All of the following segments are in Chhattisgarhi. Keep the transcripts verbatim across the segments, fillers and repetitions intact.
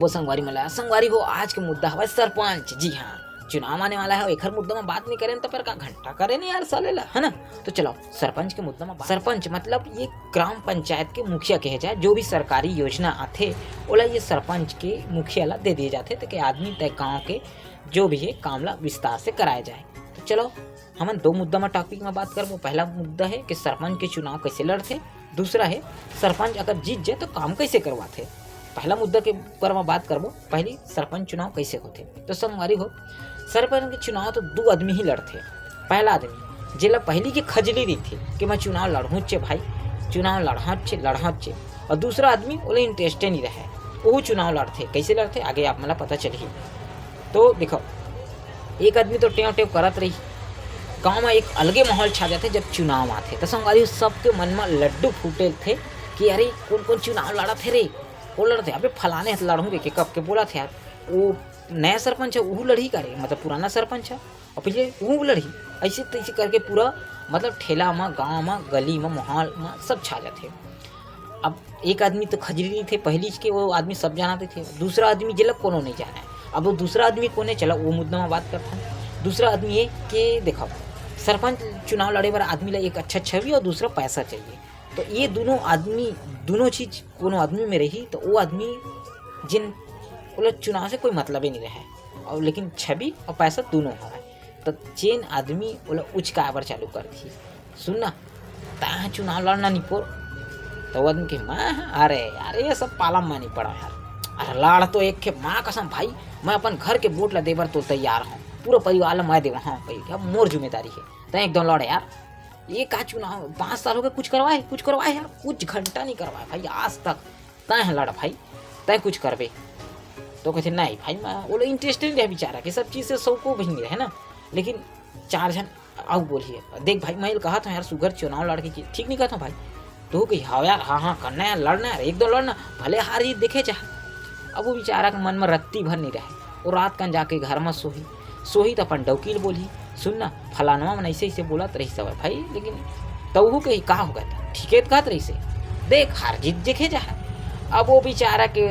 वो संगवारी मन ला, संगवारी हो, आज के मुद्दा हवय सरपंच। जी हाँ, चुनाव आने वाला है, एखर मुद्दा में बात नहीं करें तो फिर का घंटा करें नहीं यार साले ला, है ना? तो चलो, सरपंच के मुद्दा में बात। सरपंच मतलब ये ग्राम पंचायत के मुखिया कहे जाए, जो भी सरकारी योजना आथे, ओला ये सरपंच के मुखिया ला दे दिए जाथे, ताकि आदमी तय गांव के जो भी है काम ला विस्तार से कराया जाए। तो चलो, हमन दो मुद्दा में टॉपिक में बात करबो। पहला मुद्दा है कि सरपंच के चुनाव कैसे लड़थे, दूसरा है सरपंच अगर जीत जाए तो काम कैसे करवाथे। पहला मुद्दा के ऊपर में बात करबो, पहली सरपंच चुनाव कैसे होथे। तो संगवारी हो, सरपंच के चुनाव तो दो आदमी ही लड़थे। पहला आदमी जेला पहली के खजली रहिथे कि मैं चुनाव लड़हूँचे भाई, चुनाव लड़हूँचे, लड़हूँचे, और दूसरा आदमी ओला इंटरेस्टे नहीं रहे, वो चुनाव लड़थे। कैसे लड़थे आगे आप मन ला पता चलही। तो देखो, एक आदमी तो टेव टेव करत रही, गांव में एक अलगे माहौल छा जाथे जब चुनाव आथे। तो संगवारी हो, सबके मन में लड्डू फूटे थे कि अरे कोन कोन चुनाव लड़त हे रे, वो लड़ते, अबे फलाने हाथ लड़हूँ के, के कब के बोला थे यार, वो नया सरपंच है, वो लड़ी का रे, मतलब पुराना सरपंच है, और पहले वो लड़ी। ऐसे तैसे करके पूरा मतलब ठेला में, गांव में, गली में, माहौल में सब छा जाथे। अब एक आदमी तो खजली नहीं थे पहली के, वो आदमी सब जानते थे, दूसरा आदमी जेला कोनो नहीं जाना है। अब वो दूसरा आदमी कौन है, चला वो मुद्दा में बात करता है। दूसरा आदमी ये कि देखो, सरपंच चुनाव लड़े बर आदमी ला एक अच्छा छवि और दूसरा पैसा चाहिए। तो ये दोनों आदमी, दोनों चीज कोनो आदमी में रही तो वो आदमी जिन, ओला चुनाव से कोई मतलब ही नहीं रहे, और लेकिन छवि और पैसा दोनों हवय। तो जेन आदमी ओला उचकाए बर चालू कर दी, सुन ना, तैं चुनाव लड़ना निपोर। तो वो आदमी के, मैं, अरे यार, ये सब पाला में नहीं पड़ा यार। अरे लाड़ तो एक के, माँ कसम भाई, मैं अपन घर के वोट ला देबर तो तैयार हूँ, पूरा परिवार ला मैं देवा हूँ भाई, अब मोर जिम्मेदारी है, तैं एकदम लड़ यार। ये का चुनाव, पाँच साल हो गए, कुछ करवाए, कुछ करवाए यार, कुछ घंटा नहीं करवाए भाई आज तक। तैं ह लड़ भाई, तैं कुछ करबे। तो कहते, नहीं भाई, मैं, वो लोग इंटरेस्ट नहीं रहे बेचारा के, सब चीज़ से शौको भी नहीं रहे ना। लेकिन चार झन आउ बोलिए, देख भाई, मैं कहत हूँ यार, सुघर चुनाव लड़ के जी-, ठीक नहीं कहत हूँ भाई। तो कही, हाँ यार, हाँ, हाँ, करना यार, लड़ना यार, एकदम लड़ना, भले हार जीत देखे चाहे। अब वो बेचारा के मन में रत्ती भर नहीं रहे, वो रात कन जाके घर में सोही, सोही तो अपन डौकी ल बोलही, सुन ना, फलानवा मन ऐसे ऐसे बोलत रहिस हवय भाई, लेकिन तहू के ही का हो गए, ठीक है कहत रहिस हे, देख हार जीत देखे जाए। अब वो बेचारा के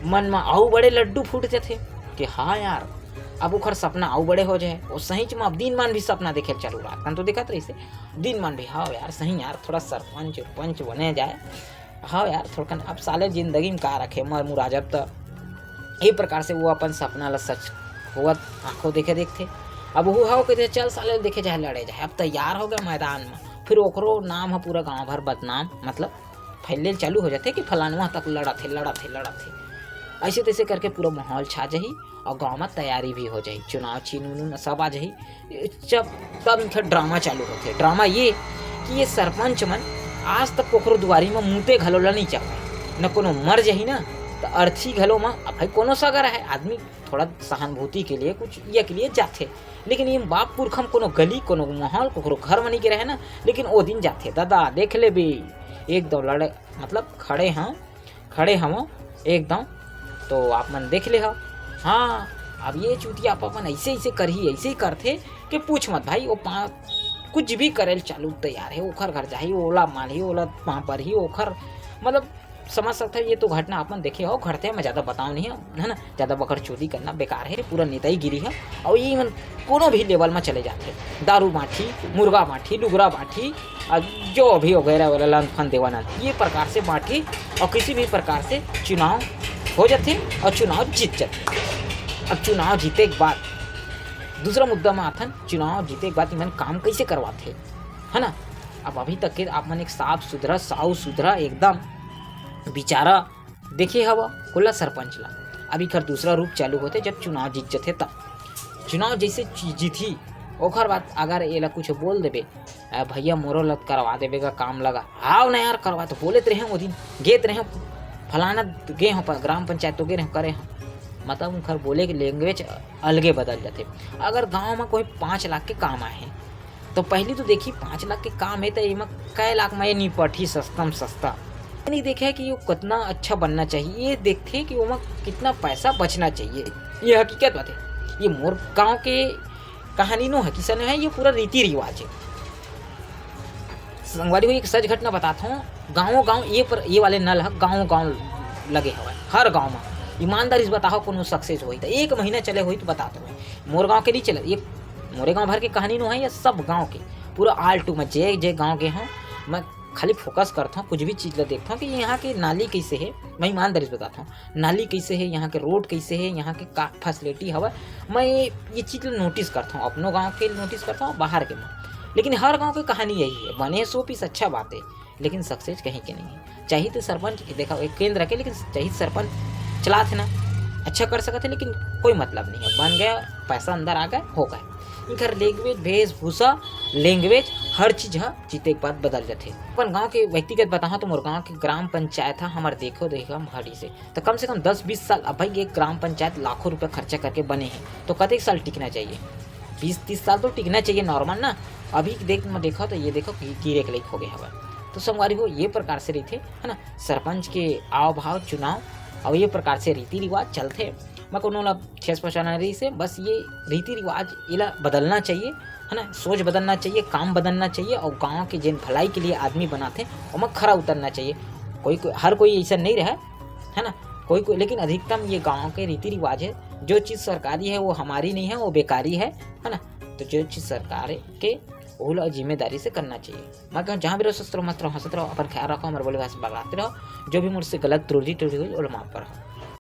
मन में आऊ बड़े लड्डू फूट जाथे कि हाँ यार, अब ओखर सपना आऊ बड़े हो जाए। वो सहीच में अब दिन मान भी सपना देखे ल चालू, रात कन तो देखत रहिस हे, दिन मान भी, हाँ यार, सही यार, थोड़ा सरपंच उरपंच बने जाए। हाँ यार, थोड़कन अब साले जिंदगी में का रखे, मर मुरा जब त। ये प्रकार से वो अपन सपना ला सच होवत आंखों देखे देखथे। अब वो हाव कहते, चल साले देखे जाए, लड़े जाए। अब तैयार हो गए मैदान में, फिर ओकरो नाम ह पूरा गांव भर बदनाम, मतलब फैले चालू हो जाथे कि फलानवा तक लड़त हे, लड़त हे, लड़त हे। ऐसे तैसे करके पूरा माहौल छा जाही और गांव में तैयारी भी हो जाही, चुनाव चिन्ह उन्ह सब आ जाही। जब तब इनका ड्रामा चालू होथे। ड्रामा ये कि ये सरपंच मन आज तक कोखरो दुआरी में मूते घलो ला नहीं चाहय, न कोनो मर जाही ना, त अर्थी घलो में, अब भाई कोनो सगा रहे, आदमी थोड़ा सहानुभूति के लिए, कुछ ये के लिए जाथे, लेकिन ये बाप पुरखा म कोनो गली, कोनो माहौल, कोखरो घर में नहीं के रहे ना, लेकिन ओ दिन जाथे, दादा देख ले बे, एकदम लड़े, मतलब खड़े हाँ, खड़े हवं एकदम। तो आप मन देख ले हव। हाँ, अब ये चूतिया आप मन ऐसे ऐसे करही, ऐसे ही करथे कि पूछ मत भाई। वो पा-, कुछ भी करे ल चालू तैयार है, ओखर घर जाही, ओला मारही, ओला पाँव परही, ओखर मतलब समझ सकते हो। ये तो घटना आप मन देखे हो, घटते मैं ज़्यादा बताओ नहीं है, है ना? ज़्यादा बकरचोदी करना बेकार है, पूरा नेताईगिरी है। और ये मन कोनो भी लेवल में चले जाते, दारू बांटी, मुर्गा बांटी, डुगरा बांटी, और जो भी वगैरह वगैरह लंद फंद देवानंद, ये प्रकार से बांटी और किसी भी प्रकार से चुनाव हो जाते और चुनाव जीत जाते। अब चुनाव जीते के बाद दूसरा मुद्दा में आथन, चुनाव जीते के बाद इमन काम कैसे करवाते, है ना? अब अभी तक के आप मन एक साफ सुथरा, साफ सुथरा एकदम बेचारा देखे हवा, कोला सरपंच ला। अब इकर दूसरा रूप चालू होते जब चुनाव जीत जथे तब। चुनाव जैसे जी-, जीतही, ओखर बाद अगर एला कुछ बोल देबे, "आ, भैया मोरो लत करवा देबे का काम लगा।" "हाव ना यार, करवा तो बोले तो रहे, वो दिन गे तो रहे, फलाना गे हो, प-, ग्राम पंचायत तो गे रहे, करे हो।" मतलब उनकर बोले के लैंग्वेज अलगे बदल जाथे। अगर गांव में कोई पाँच लाख के काम आए हैं, तो पहली तो देखी पाँच लाख के काम है, तो एमा कै लाख में ये निपटही सस्ता में सस्ता। नहीं देखे कि वो कितना अच्छा बनना चाहिए, ये देखते कि ओमा कितना पैसा बचना चाहिए। ये हकीकत बात है। ये मोर गांव के कहानी नो है, किसा नो है, ये पूरा रीति रिवाज है। संगवारी हो, एक सच घटना बताता हूँ। गाँव गाँव ये पर, ये वाले नल ह गाँव गाँव लगे हवय, हर गाँव में। ईमानदारी से बताओ, कोनो success होही त एक महीना चले होही त बता दो। मोर गांव के नहीं चले, ये मोरे गांव भर के कहानी नो है, ये सब गांव के, पूरा all to मैं जे जे गांव गे हूँ, मैं खाली focus करता हूँ, कुछ भी चीज ला देखता हूँ कि यहाँ के नाली कैसे है। मैं ईमानदारी से बताता हूँ, नाली कैसे है, यहाँ के road कैसे है, यहाँ के का facility हवा। मैं ये चीज ला notice करता हूँ, अपनो गांव के notice करता हूँ, बाहर के में। लेकिन हर गांव के कहानी यही है, बने सौ पीस अच्छा बात है, लेकिन success कहीं के नहीं है। चाहे तो सरपंच देखा एक केंद्र के, लेकिन चाहे सरपंच चलात है ना, अच्छा कर सकत है, लेकिन कोई मतलब नहीं है। बन गया, पैसा अंदर आ गया, हो गया। इनकर language, वेशभूषा, language, हर चीज ह जीते के बाद बदल जाथे। अपन गांव के व्यक्तिगत बताहा तो मोर गांव के ग्राम पंचायत ह हमर देखो देखा हम हटी से तो कम से कम दस बीस साल। अब भाई, एक ग्राम पंचायत लाखों रुपए खर्चा करके बने हैं, तो कतेक साल टिकना चाहिए? बीस तीस साल तो टिकना चाहिए normal ना। अभी देख मैं देखा तो ये देखो कि कीड़े के लायक हो गए हवा। तो संगवारी हो, ये प्रकार से रहिथे, है ना, सरपंच के आव भाव चुनाव, और ये प्रकार से रीति रिवाज चलथे। मैं कोनो ला ठेस पहुँचाना नहीं से, बस ये रीति रिवाज एला बदलना चाहिए, है ना, सोच बदलना चाहिए, काम बदलना चाहिए, और गांव के जेन भलाई के लिए आदमी बनाथे, ओमा खरा उतरना चाहिए। कोई, कोई, हर कोई ऐसा नहीं रहे, है ना, कोई कोई, लेकिन अधिकतम ये गांव के रीति रिवाज है। जो चीज सरकारी है वो हमारी नहीं है, वो बेकारी है, है ना। तो जो चीज सरकार के, ओला जिम्मेदारी से करना चाहिए। मैं कहूँ, जहाँ भी रहो, स्वस्थ रहो, मस्त रहो, हंसत रहो, अपन ख्याल रखो, हमारे बोले भाषा बगड़ाते रहो। जो भी मुझसे गलत त्रुटि त्रुटि हुई, ओला माफ करो।